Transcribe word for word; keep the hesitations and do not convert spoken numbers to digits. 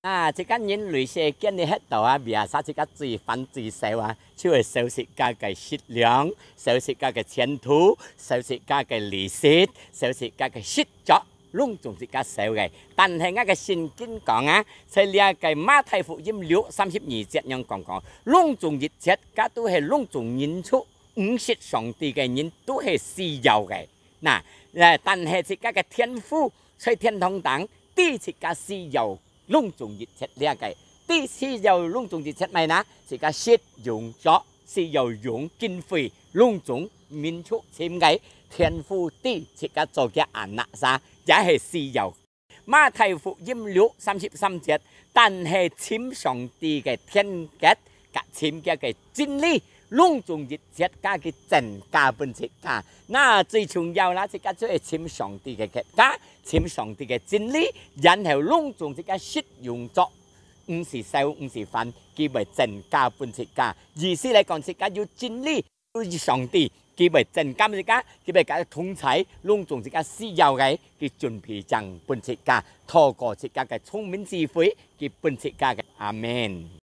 啊，自家人類世間裡歇到啊，biasa自家最煩最愁啊，就係愁自家个食糧，愁自家个前途，愁自家个利息，愁自家个食著，攏總自家愁个。但係𠊎个聖經講啊，在這个馬太福音六三十二節樣講講，攏總一切，該都係攏總人畜，毋識上帝个人都係需要个。那，呃，但係自家个天父在天堂頂，知自家需要攏總一切這个，知需要攏總一切麼个呢？自家食用著，需要用經費，攏總民族尋个，天父知自家做个anak儕，也係需要。馬太福音六三十三節，但係尋上帝个天國，佮尋佢个真理，攏總一切加佢增加分自家。那最重要啦，自家就係尋上帝个國家，尋上帝个真理，然後攏總自家食用著，毋使愁，毋使煩，佢會增加分自家。意思來講，自家有真理，有上帝，佢會增加自家，佢會佮你同在，攏總自家需要个，佢準備正分自家，透過自家个聰明智慧，佢分自家个。阿們。